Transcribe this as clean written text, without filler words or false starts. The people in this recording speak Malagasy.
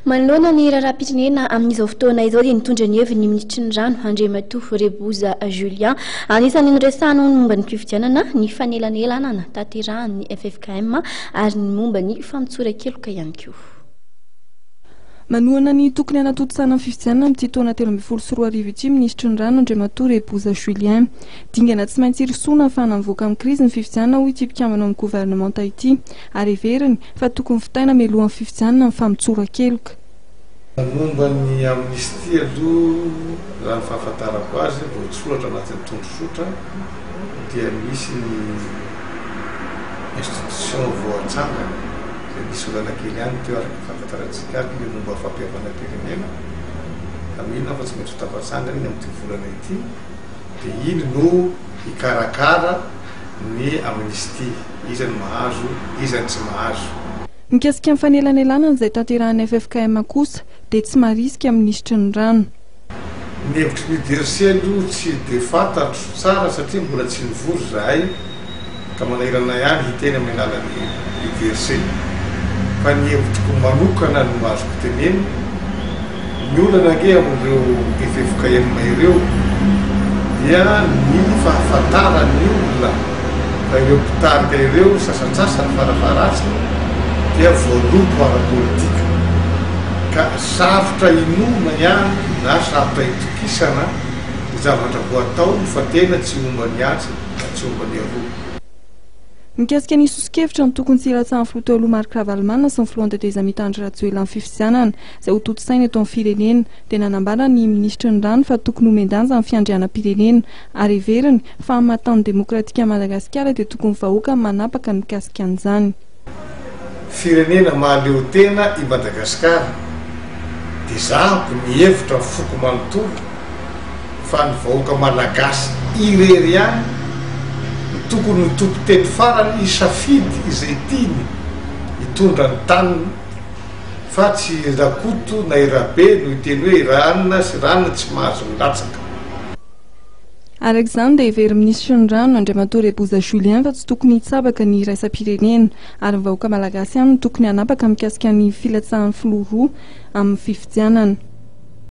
Manoloana ny raharaham-pirenena amin'izao fotoana izao dia nitondra ny heviny ny minisitry ny rano, Andriamatoa Reboza Julien. Anisan'ny noresahany ny momba ny fifidianana, ny fanelanelanana tanterahan'ny ffkm ary ny momba ny famotsoran-keloka ihany koa. Manohana ny tokony hanatontosana ny fifidianana amin'ity taona 2013 ity minisitry ny rano, Andriamatoa Reboza Julien. Dingana tsy maintsy hirosoana ahafahana mivoaka amin'ny krizy ny fifidianana hoy ity mpikambana ao amin'ny governemanta ity ary heveriny fa tokony vitaina mialohan'ny fifidianana ny famotsoran-keloka. Momba ny amnistie aloha, raha ny fahafantarako azy, voatsoratra anatin'ny tondrozotra dia misy ny institution voatsangana, izay nisy olana kely ihany teo araka ny fahafantarantsika azy, ilay momba ny fampihavanam-pirenena, fa mino aho fa tsy maintsy ho tafatsangana iny amin'ity volana ity, dia iny no hikarakara ny amnistie. Iza no mahazo, iza no tsy mahazo. Mikasika ny fanelanelanana izay tanterahin'ny ffkm kosa dia tsy marisika minisitry ny rano. Ny hevitry ny UDRC aloha tsy dia fantatro tsara satria mbola tsy nivory izahay ka manahirana ihany hiteny amin'ny alalan'ny UDRC. Fa ny hevitriko manokana no azoko tenenina, Ny olana ange amin'ireo ffkm ireo dia ny fahafantaran'ny olona fa ireo mpitarika ireo sasantsasany farafaharatsiny dia voaloko ara-politika ka sarotra inoana ihany na sarotra itokisana ny zavatra voataony fa tena tsy momba ny atsy na tsy momba ny aroa. Mikasika ny soso-kevitra ny tokony tsy hilatsahan'ny filoha teo aloha Marc Ravalomanana sy ny filohan'ny tetezamita Andry Rajoelina amin'ny fifidianana izay ho tontosaina eto amin'ny firenena dia nanambara ny minisitry ny rano fa tokony homen-danja ny fiandrianam-pirenena ary heveriny fa amin'ny maha tany demokratika an'i Madagasikara dia tokony vahoaka ny manapaka ny mikasika an'izany. Firenena mahaleotena i Madagasikara dia zahako ny hevitra ny foko manontolo fa ny vahoaka Malagasy irery ihany no tokony ho tompon-teny farany hisafidy izay tiany hitondra ny taniny fa tsy i Rakoto na i Rabe no hiteny hoe i Ranona sy Ranona tsy mahazo milatsaka. Araka izany dia heverin'ny minisitry ny rano, Andriamatoa Reboza Julien fa tsy tokony hitsabaka ny iraisam-pirenena ary ny vahoaka malagasy ihany no tokony hanapaka mikasika ny filatsahan'ny filoha roa amin'ny fifidianana.